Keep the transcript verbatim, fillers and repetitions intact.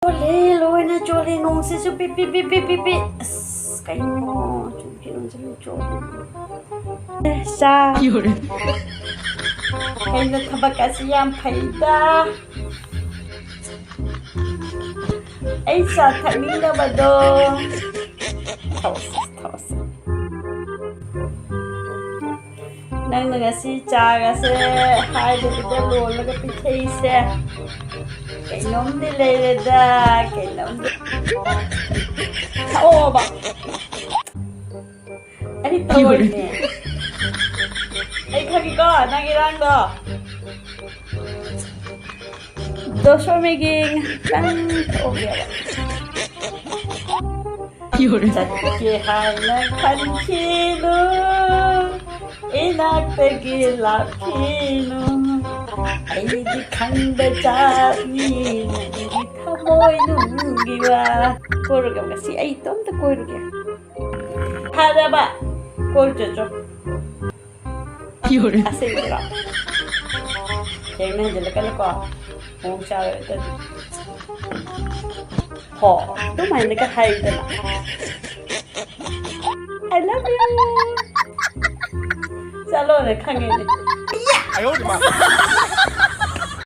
ꯆꯣꯠꯂꯦ, ꯂꯣꯏꯅ ꯆꯣꯠꯂꯦ, ꯅꯣꯡꯁꯤꯁꯨ ꯄꯤ ꯄꯤ ꯄꯤ ꯄꯤ ꯄꯤ ꯄꯤ꯫ ꯑꯁ, ꯀꯩꯅꯣ, ꯆꯨꯝ ꯐꯤꯔꯣꯟꯁꯦ ꯂꯣꯏ ꯆꯣꯠꯂꯦ꯫ ꯑꯦ, ꯆꯥ꯫ ꯀꯩꯅꯣ, ꯊꯕꯛ ꯑꯁꯤ ꯌꯥꯝ ꯐꯩꯗ꯫ ꯑꯩ ꯆꯥ ꯊꯛꯅꯤꯡꯗꯕꯗꯣ꯫ ꯊꯛꯑꯣꯁꯦ, ꯊꯛꯑꯣꯁꯦ꯫ ꯅꯪꯅ ꯉꯁꯤ ꯆꯥꯒꯁꯦ ꯍꯥꯏꯗꯕꯤꯗ ꯂꯣꯜꯂꯒ ꯄꯤꯊꯛꯏꯁꯦ, ꯀꯩꯅꯣꯝꯗꯤ ꯂꯩꯔꯦꯗ, ꯀꯩꯅꯣꯝꯗꯤ꯫ ꯊꯛꯑꯣꯕ꯫ ꯑꯩ ꯇꯧꯔꯤꯅꯦ꯫ ꯑꯩ ꯈꯪꯉꯤꯀꯣ ꯅꯪ ꯏꯔꯥꯡꯗꯣ꯫ ꯗꯣꯁꯣꯃꯤꯒꯤ ꯉꯥꯛꯇꯪ ꯊꯛꯑꯣꯒꯦꯕ꯫ ꯆꯠꯀꯦ ꯍꯥꯏꯅ ꯈꯟꯈꯤꯅꯨ, ꯏꯅꯥꯛꯇꯒꯤ ꯂꯥꯛꯈꯤꯅꯨ꯫ ꯑꯩꯗꯤ ꯈꯪꯕ ꯖꯥꯠꯅꯤ ꯅꯪꯒꯤ ꯊꯃꯣꯏꯅꯨꯡꯒꯤ ꯋꯥ꯫ ꯀꯣꯏꯔꯨꯒꯦ, ꯉꯁꯤ ꯑꯩ ꯏꯇꯣꯝꯇ ꯀꯣꯏꯔꯨꯒꯦ꯫ ꯐꯔꯕ? ꯀꯣꯏꯔꯨ ꯆꯠꯆꯣ꯫ ꯑꯁꯦꯡꯕꯔꯣ? ꯊꯦꯡꯅ ꯍꯟꯖꯤꯜꯂꯛꯀꯅꯨꯀꯣ꯫ ꯃꯑꯣꯡ ꯆꯥꯔꯣꯏ ꯑꯗꯨꯗꯤ꯫ ꯍꯣ, ꯑꯗꯨꯃꯥꯏꯅꯒ ꯍꯥꯏꯗꯅ꯫ I love you. ꯆꯠꯂꯣꯅ ꯈꯪꯉꯦꯅꯦ꯫